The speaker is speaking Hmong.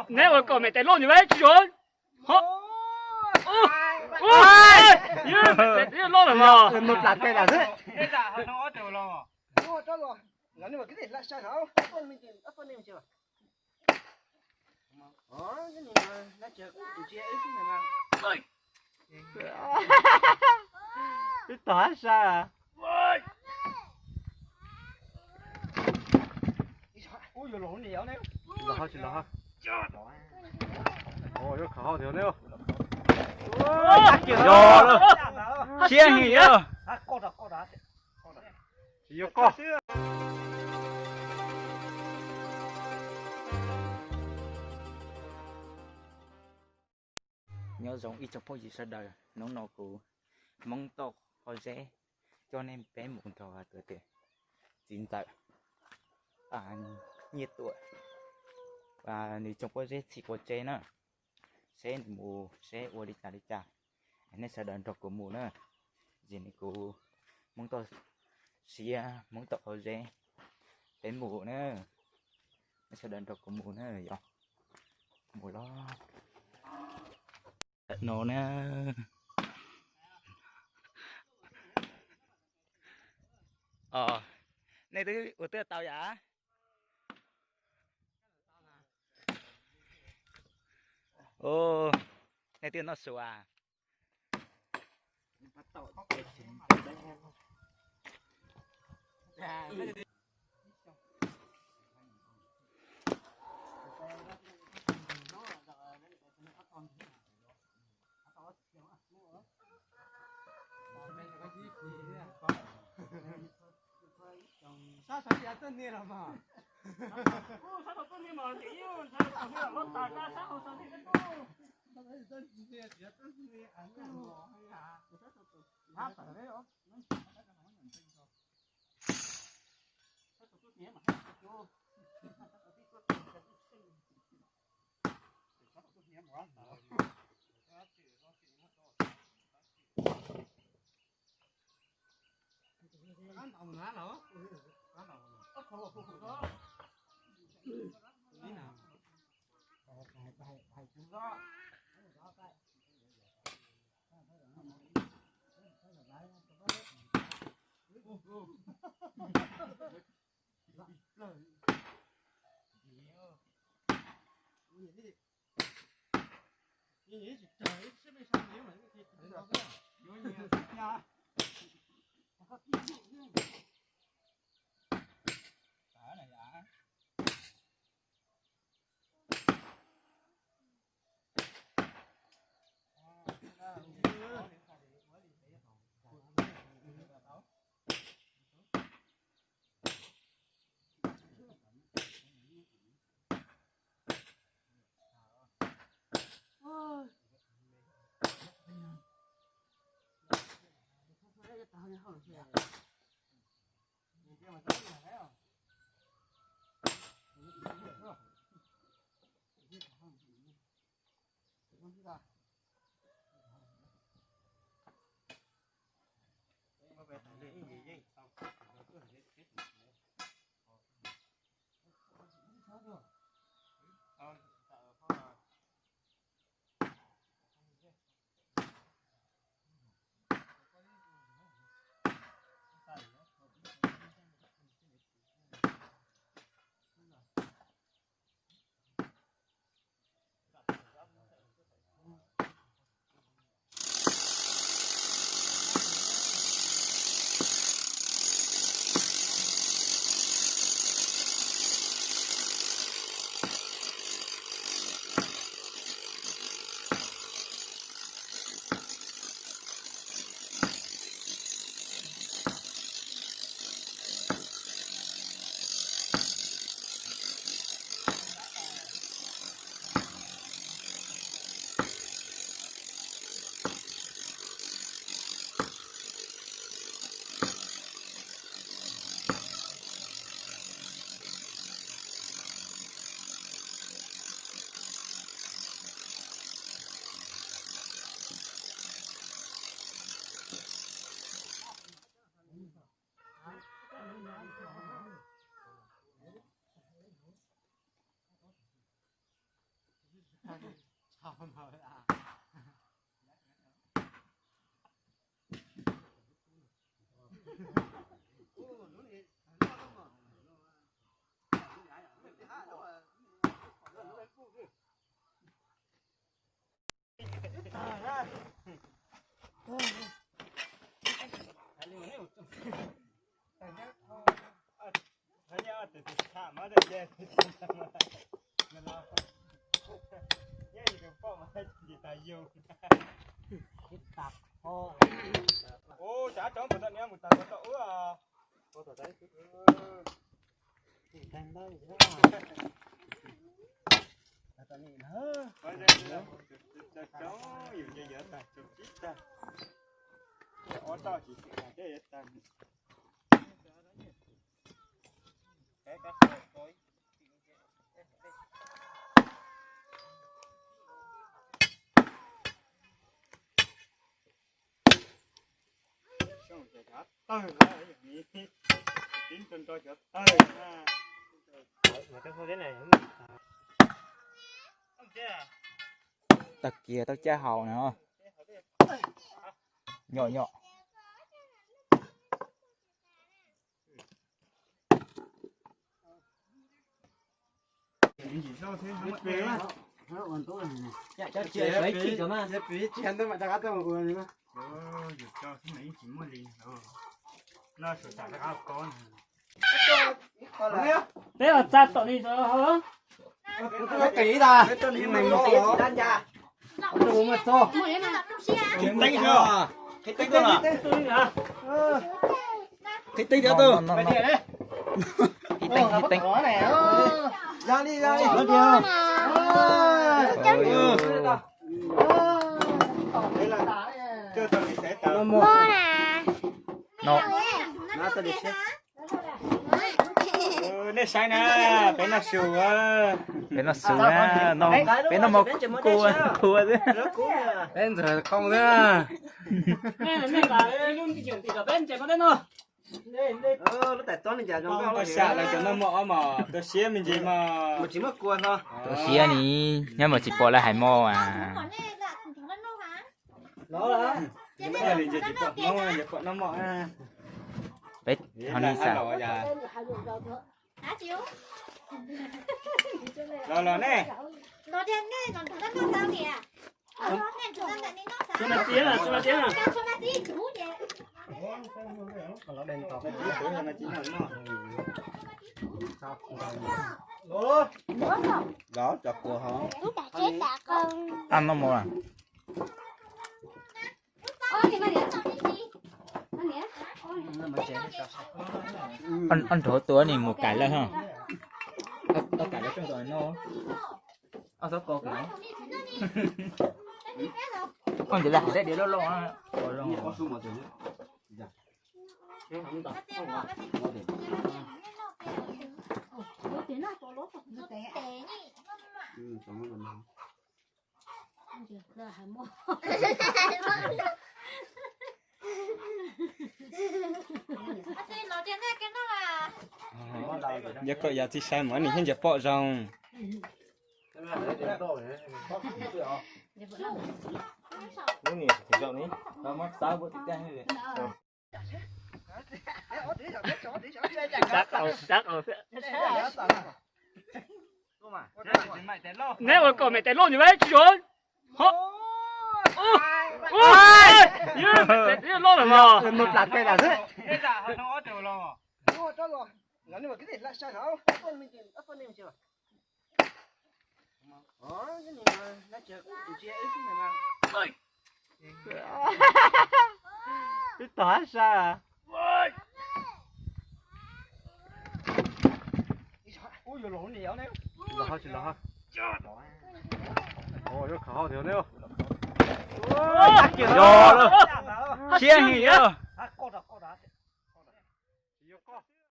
Neb ua kom mem tais loj nws ua tsis zoo. Yog loj lawm los. Twb tog hab sa. Los ho tsis los ho. Yuav khov hauv thiab ne. Yog lawm. Siab heev yog. Tsis yog koj. Nyob zoo ib tsoom phooj ywg sawv daws, hnub no kuv Hmoob Toj Qhov Zeb coj nej peb mus nrog tus txiv ntxawm Nyiaj Tuam, nws tsoom pob zeb txhim quav tsev na, seb nws mus seb ua li cas li cas, nej sawv daws nrog kuv mus na. Ces nws kuv Hmoob Toj Siab, Hmoob Toj Qhov Zeb, peb mus na, nej sawv daws nrog kuv mus na yom. Mus los no na. Nej twb ua twb tau yam. Nej twb noj su as. Sab sav yav txawj niag los mas. Sab tau txawj niag mas ces ib sab tau niag los loj tas sab hauv sab niag kab tub. Tag kiag tau caj haus no. Nyom nyom. Peb los tsa tom li os. Qhib teeb thiab tau. Nej saib na, peb noj su, peb noj su na, peb noj mov kua kua xwb. Peb ntxawg qoo xwb. Peb ntxawg qoo xwb. Lub tais txob ne cas zoo nkauj, lub tais xyam los cov noj mov ob mos, tu siab me ntsis mos. Mas tsis muaj kua no. Tu siab ni, nyob mas tsis pom lawv hais mov as. Peb ho ni xav. Los los ne. Los cov kua ho. Ab, noj mov. Ab nrog tua ni mus kam lawm ho. Tau kam lawm tseem tau noj. Ab, txhob ko kam. Koj ntawd hais daim diav loj loj. Yog kom yog txiv saib mas nws thiaj nco pom zoo. Lub niag zaum ni, muab xav ua tim kaj. Neb ua kom mem tais loj ntawd tsis zoo. Yog mem tais loj lawm mas. Twb tog hab sab. Los ho tsis los ho. Yuav khav hau tiag ne. Yog, siab heev yog.